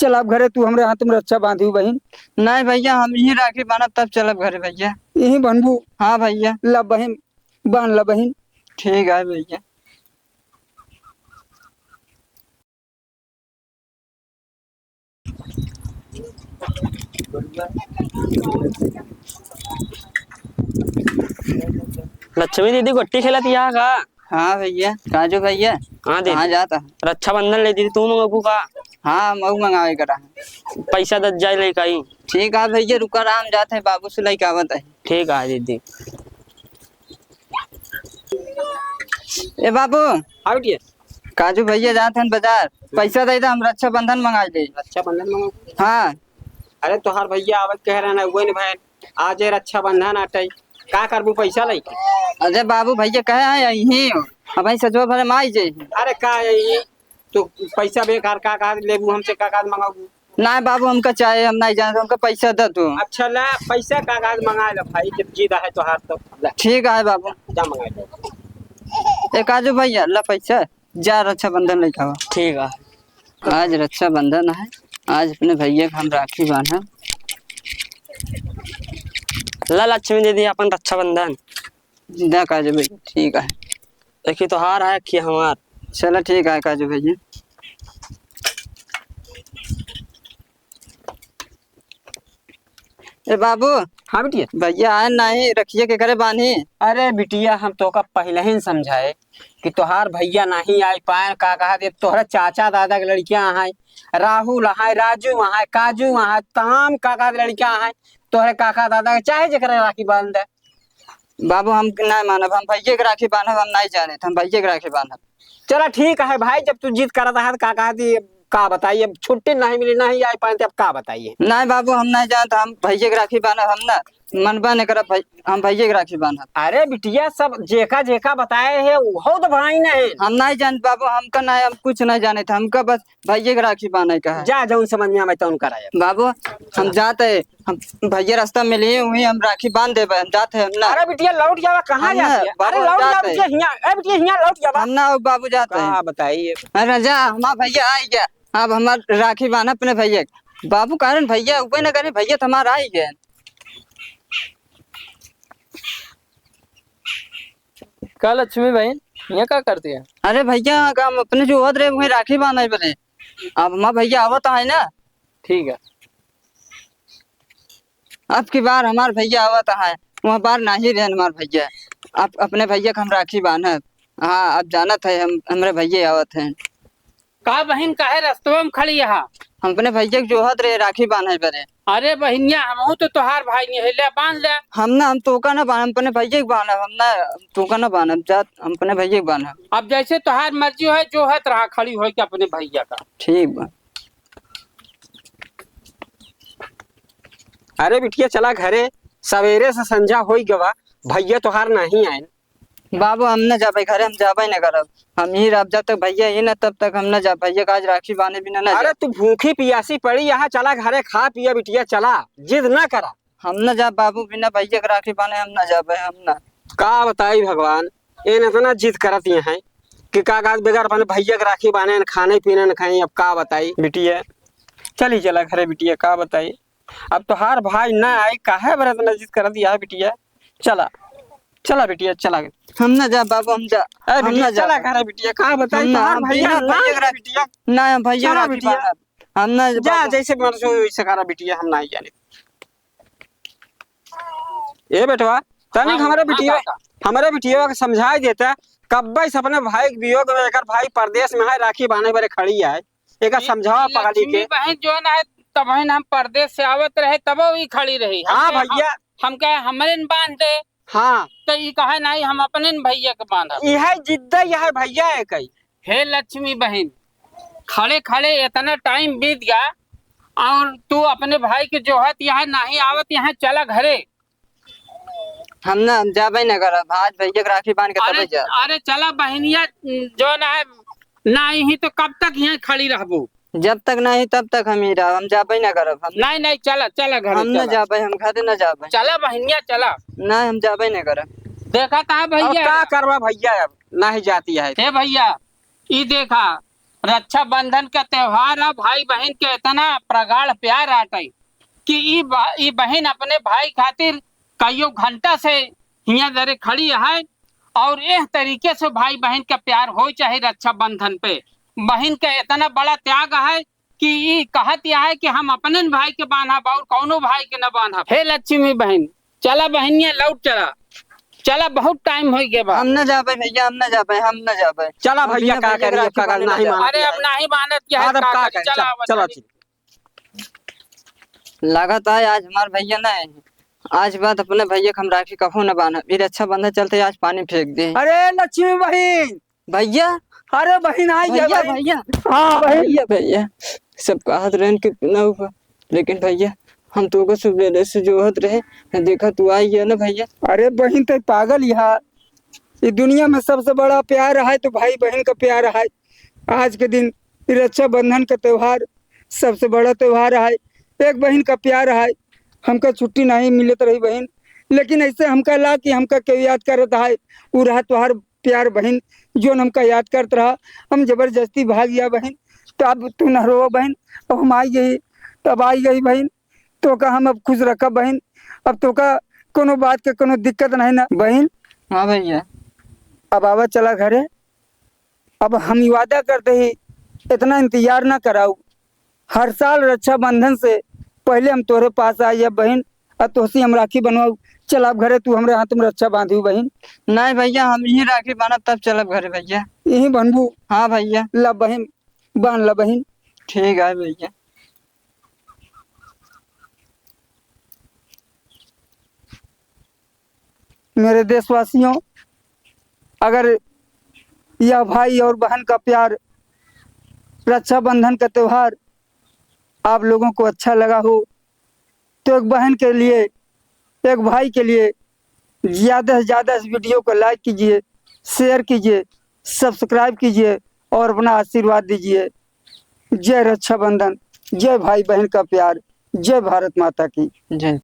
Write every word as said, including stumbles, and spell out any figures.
चल अब घरे, तू हमरे हाथ में रक्षा बांधियो बहिन। नहीं भइया, हम यहीं राखी बांधब तब चलब घरे भइया। यहीं बांधबू? हाँ भइया। ला बहिन, बांध ला बहिन। ठीक है भइया। लक्ष्मी दीदी गोटी खेलत यहाँ का? हाँ भइया। काजू भइया, हाँ दीदी। कहाँ जाता है? रक्षाबंधन ले दीदी, तू मंगबू का? हाँ, मऊ मंगावे करा। पैसा दत जाए लेके आई। ठीक है भइया, रुका रहा, हम जाते हैं, बाबू से लेके आवत है। ठीक है दीदी। ए बाबू। हाँ बिटिया। काजू भइया जात हन बाजार, पैसा दे दे, हम रक्षाबंधन मंगाई ले। रक्षाबंधन मंगाई? हाँ। अरे तोहार भइया आवत कह रहे ना, वही न भाई, आज ये रक्षाबंधन आटे, का करबू पैसा लेके? अरे बाबू भइया कहे हैं यहीं हो, अब सजवा भरे माई जे। अरे का यही, तो पैसा बेकार का का लेबू हमसे, का का मंगाबू? नाहीं बाबू, हमका चाहे, हम नाहीं जानत, हमका पैसा दे तू। अच्छा ला, पैसा का कागज मंगा ले भाई, जब जिद है तोहार तो ला। ठीक है बाबू। जा मंगा ले। ए काजू भइया, ला पैसा, जा रक्षाबंधन लेके आवा। ठीक है। आज रक्षाबंधन है, आज अपने भइया के हम राखी बांधब। ला लक्ष्मी दीदी, अपन रक्षाबंधन। दा काजू भइया, ठीक है। एक ही तोहार है, एक ही हमार। चला ठीक है काजू भइया। ए बाबू। हाँ बिटिया। भइया आए नाहीं, रखिया के घरे बान्ही। अरे बिटिया, हम तोका पहिले ही न समझाए कि तोहार भइया नाहीं आइ पाए, का कहा दे, तोहरे चाचा दादा के लड़कियां हैं, राहुल हैं, राजू हैं, काजू हैं, तमाम काका के लड़कियां हैं, तोहरे काका दादा के चाहे जेकरे राखी बांध दे। बाबू, हम नाहीं मानब, हम भइये के राखी बान्हब, हम नाहीं जानित, हम भइये के राखी बान्हब। चला ठीक है भाई, जब तू जिद करत है त का कहत ही, का बताई, अब छुट्टी नाहीं मिली, नाहीं आइ पाए, त अब का बताई। नाहीं बाबू, हम नाहीं जानित, हम भइये के राखी बान्हब, हम ना मनबा नाहीं करब भाई, हम भइये के राखी बान्हब। अरे बिटिया, सब जेका जेका बताए है, उहो तो भाई नहीं। हम नाहीं जानित बाबू, हमका नाहीं, हम कुछ नाहीं जानित, हमका बस भइये के राखी बान्हे का है। जा, जौन समझ में आवे तौन कराया। बाबू, हम जात है, हम भइया रास्ता में मिली हुई, हम राखी बांध देबे, हम जात है, हम ना। अरे बिटिया लौट जावा, कहाँ हम ना, जाती है? बाबू, अरे हम लौट जात जावा है। बिटिया हियाँ, ए बिटिया हियाँ लौट जावा। हम ना, बाबू जात है। का बताइए? अरे जा, हमार भइया आइ गया, अब हमार राखी बांध अपने भइया के। बाबू कारण भइया उबे ना करे, भइया तो हमार आइ गए। का लक्ष्मी बहिन, हियाँ का करती है? अरे भइया, का हम अपने जो होत रहे, वहीं राखी बांधे बने। अब हमार भइया आवत है ना। ठीक है। अब की बार हमार भइया आवत है, वह बार नाहीं रहन हमार भइया। अब अपने भइया के हम राखी बांधब। हाँ, अब जानत है हम, हमरे भइया आवत हैं। का बहिन, काहे रस्तवा में खड़ी है? हम अपने भइया के जोहत रहे राखी बांधे बरे। अरे बहिनिया, हमहू तो तोहार भाई नहीं है, ले बांध ले। हम ना, हम तोका ना बांधब, हम अपने भइया के बांधब, हम ना तोका ना बांधब, जात हम अपने भइया के बांधब। अब जैसे तोहार मर्जी होए, जोहत रहा खड़ी होए के अपने भइया का। ठीक बा। अरे बिटिया चला घरे, सवेरे से संझा होई गवा, भइया तोहार नाहीं आए। बाबू, हम न जाबे घरे, हम जाबे न करब। हम ही रहब, जब तक भइया ही न, तब तक हम न जाब। भइया का आज राखी बांधे बिना न अरे, जाब। तू भूखी पियासी पड़ी यहाँ, चला घरे, खा पिया बिटिया, चला, जिद न करा। हम न जाब बाबू, बिना भइया के राखी बांधे हम न जाबे, हम न। का बताई भगवान, एन इतना जिद करत ये हैं कि का, का बगैर अपने भइया के राखी बांधे न, खाने पीने न खाई। अब का बताई बिटिया, चली चला घरे बिटिया, का बताई। अब तोहार भाई ना आई, काहे बरे इतना जिद करत या बिटिया? चला, चला बिटिया, चला। हम ना जा बाबू, हम जा, ए हम बिटिया, ना जा। चला घरे बिटिया, का बताई हम ना, तोहार हम भइया बिना ना भइया के आई राखी, बिटिया। ना, हम भइया चला राखी बिटिया। बांधब। हम ना जा, बाबू। जैसे मर्जी हो वैसे करा बिटिया, हम नाहीं जाने। ए बेटवा, तनिक हाँ, हमरे हाँ, बिटिया, काका। हमरे बिटिया के समझाइ देता, कब्बे से अपने भाई के वियोग में, एकर भाई परदेस में है, राखी बांधे बरे खड़ी है। एकर ई, समझावा ई पगली लक्ष्मी के। बहिन जौन है, तबहिन हम परदेस से आवत रहे, तबो ई खड़ी रही। हाँ हमके, भइया। हम, हमके हमरे न बांध दे। हाँ। तो ई कहे नाहीं, हम अपने न भइया के बांधब। इहे जिद्द, इहे भइया है कई। हे लक्ष्मी बहिन, खड़े खड़े इतना टाइम बीत गया और तू अपने भाई के जोहत यहाँ नाहीं आवत, यहाँ चला घरे। हम ना, हम जाबे न करब, आज भइया के राखी बांध के अरे, तबे जा। अरे चला बहिनिया, जौन है, नाहीं ही तो कब तक यहाँ खड़ी रहबू? जब तक नाहीं तब तक हम ही रहब, हम जाबे न करब। हम नाहीं, नाहीं, चला, चला घरे, हम न चला। जाबे, हम घरे न जाबे। चला बहिनिया, चला। नाहीं, हम जाबे न करब। देखा था अब भइया। का करबा भइया, अब नाहीं जाती है। हे भइया, ई देखा, रक्षाबंधन का त्योहार है, भाई बहिन के इतना प्रगाढ़ प्यार आटै कि ई ब-, ई बहिन अपने भाई खातिर कइयो घंटा से हियां दरे खड़ी है। और एह तरीके से भाई बहिन का प्यार होइ चाहे रक्षाबंधन पे। बहिन का इतना बड़ा त्याग है कि ई कहत यह है कि हम अपने भाई के बांधब और कौनो भाई के न बांधब। हे लक्ष्मी बहिन, चला बहिनिया, लौट चला, चला, बहुत टाइम होइ गया बा। हम न जाबे भैया, हम न जाबे, हम न जाबे। चला हम भैया, बिना का भैया के करी, राखी का बांधे ना जाबे। अरे, अब नहीं बांधत, क्या है, अरे, अब का का करी, करी? चला, चला, अब चला, चली। चली। लागत है आज हमार भैया ना है, आज बाद अपने भैया के हम राखी कभो न बांधब। ई रक्षाबंधन चलते आज पानी फेंक दे। अरे लक्ष्मी बहिन। भैया। अरे बहिन, आई गया भैया, बहिन। भैया। हाँ बहिन। भैया, भैया, सब कहत रहन कि ना हुआ, लेकिन भैया, हम तोको सुबेरे से जोहत रहे, देखा तू आई गया ना भैया। अरे बहिन, तै पागल यहाँ, ई दुनिया में सबसे बड़ा प्यार है तो भाई बहिन का प्यार है। आज के दिन ई रक्षाबंधन का त्योहार सबसे बड़ा त्योहार है। एक बहिन का प्यार है, हमका छुट्टी नहीं मिलत रही बहिन, लेकिन ऐसे हमका ला कि हमका केहू याद करत है, उ रहा तोहार प्यार बहिन, जोन हमका याद करत रहा। हम जबरदस्ती भाग गया बहिन, तो अब तू न रो बहिन, अब हम आई गई, तब आई गई बहिन, तोका हम अब खुश रखब बहिन, अब तोका कोनो बात के कोनो दिक्कत नहीं ना बहिन। हाँ भैया। अब आवा चला घरे, अब हम वादा करते ही इतना इंतजार ना कराऊ, हर साल रक्षाबंधन से पहले हम तोहरे पास आई अब बहिन, और तोहसे हम राखी बनवाऊ। चल अब घरे, तू हमरे हाथ में रक्षा बांधी बहिन। नहीं भैया, हम यही राखी बांधब तब चलब घरे भैया। यही बनबू? हाँ भैया। ला बहिन, बांध ला बहिन। ठीक है भैया। मेरे देशवासियों, अगर यह भाई और बहन का प्यार, रक्षाबंधन का त्योहार आप लोगों को अच्छा लगा हो, तो एक बहन के लिए, एक भाई के लिए ज़्यादा से ज़्यादा इस video को like कीजिए, share कीजिए, subscribe कीजिए और अपना आशीर्वाद दीजिए। जय रक्षाबंधन, जय भाई बहन का प्यार, जय भारत माता की। जय।